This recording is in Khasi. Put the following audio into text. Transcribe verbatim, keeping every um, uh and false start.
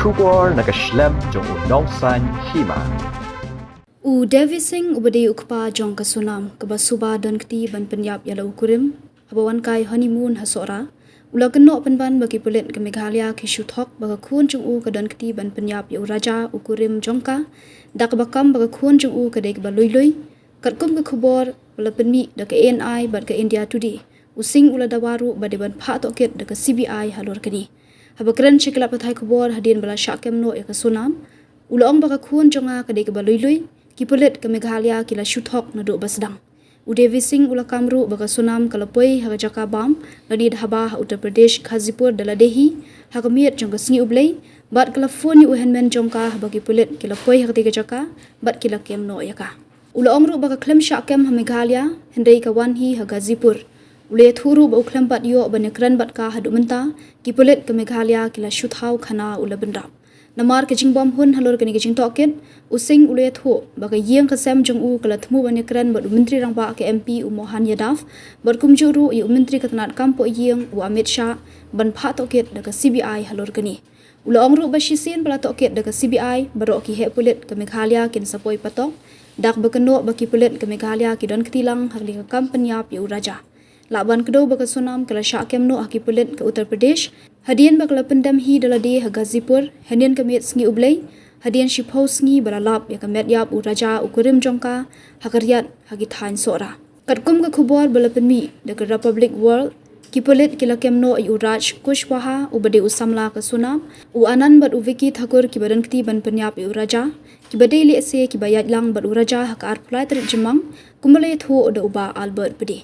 Khubor na ka shlem jong u Nongsaiñ Hima. U Devi Singh uba dei u kpa jong ka Sonam kaba suba don kti ban pynïap ïa la u kurim, haba wan kai honeymoon ha Sohra, u la kynnoh pynban ba ki pulit ka Meghalaya ki shu thok ba ka khun jong u ka don kti ban pynïap ïa u Raja u kurim jong ka, da kaba kam ba ka khun jong u ka dei kaba lui lui. Katkum ka khubor ba la pynmih da ka A N I bad ka India Today, u Singh u la dawa ruh ba dei ban phah tohkit da ka C B I halor kane. Haba kren sha ki lad pathai khubor hadien ba la shah kem noh ïa ka Sonam, u la ong ba ka khun jong nga ka dei kaba lui lui, ki pulit ka Meghalaya ki la shu thok naduh ba sdang. U Devi Singh u la kam ruh ba ka Sonam ka la poi ha ka jaka bam, lane da haba ha Uttar Pradesh Ghazipur da lade hi, ha ka miet jong ka sngi U Blei, bad ka la phone ïa u hynmen jong ka haba ki pulit ki la poi ha katei ka jaka, bad ki la kem noh ïa ka. U la ong ruh ba ka khlem shah kem ha Meghalaya, hynrei ka wan hi ha Ghazipur. U la ïathuh ruh ba u khlem pat ïoh ban ïakren bad ka haduh mynta, ki pulit ka Meghalaya ki la shu thaw khana u la bynrap. Namar ka jingbym hun halor kane ka jingtohkit, u Singh u la ïathuh ba ka ïing ka sem jong u ka la thmu ban ïakren bad u Myntri Rangbah ka M P u Mohan Yadav, bad kumjuh ruh ïa u Myntri ka tnad kam poh ïing u Amit Shah, ban phah tohkit da ka C B I halor kane. U la ong ruh ba shisien ba la tohkit da ka C B I, baroh ki heh pulit ka Meghalaya kin sa poi patok, da kaba kynnoh ba ki pulit ka Meghalaya ki don kti lang ha kane ka kam pynïap ïa u Raja. Lah ban kdew ba ka Sonam ka la shah kem noh ha ki pulit ka Uttar Pradesh, hadien ba ka la pyndem hi da lade ha Ghazipur, hynnin ka miet sngi U Blei, hadien shiphew sngi ba la lap ïa ka met ïap u Raja u kurim jong ka, ha ka riat ha ki thaiñ Sohra. Katkum ka khubor ba la pynmih da ka Republic World, ki pulit ki la kem noh ïa u Raj Kushwaha uba dei u samla ka Sonam, u Anand bad u Vicky Thakur kiba don kti ban pynïap ïa u Raja, kiba dei lehse kiba ïaid lang bad u Raja ha ka arphew lai tarik Jymmang, kumba la ïathuh da u Bah Albert Pde.